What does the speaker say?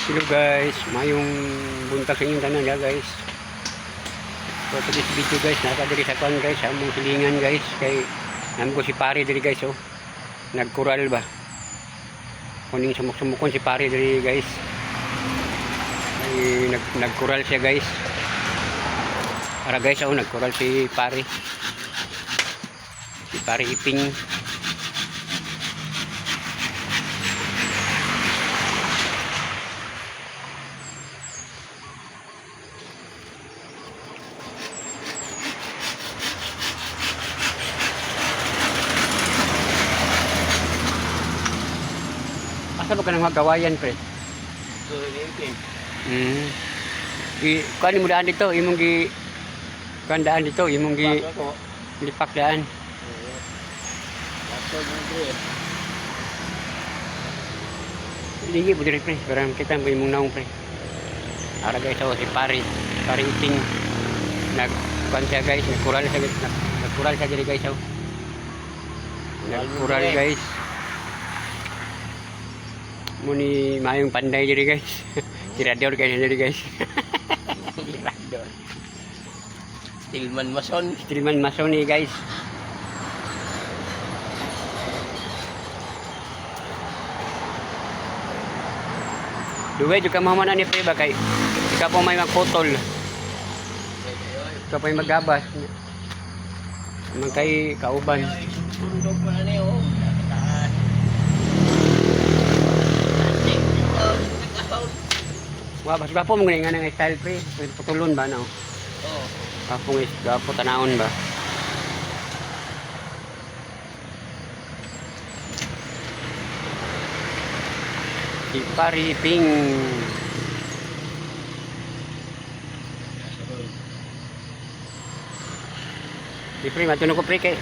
Hello guys, mayong buntag sa inyong tanan ya guys. So to this video guys, nasa diri sa kuan guys, sa among silingan guys, kay namo ko si pare diri guys oh. Nagkural ba? Kuning sumuk-sumukon si pare diri guys. Ay, nagkural siya guys. Para guys oh, nagkural si pare. Si pare Iping. Asa ba ka nang magawayan pre? So, ipin. Gi kuan mo daan dito, imong gi kuan daan dito, imong gi Bago ko. lipak daan. Bago mo dre. Lingi po diri pre, para kita mo imong naong pre. Ara guys, oh, si pare, pare iting nag kuan siya guys, nagkural siya guys, nagkural siya diri guys oh. Nagkural guys. Muni mayong panday diri guys. Tirador kayo diri guys. Tirador. Stillman Mason. Stillman Mason ni guys. Duwe jud ka mahuman ani pre ba kay ikaw po may magputol, ikaw po may magabas. Man kay kauban. Sundog mo na niyo. Taas. Wa bas gwapo mo nga nga style pre, putulon ba no? Oh. Gwapo nga gwapo tanawon ba? Si Pari Ping. Di pre, matunog ko pre kay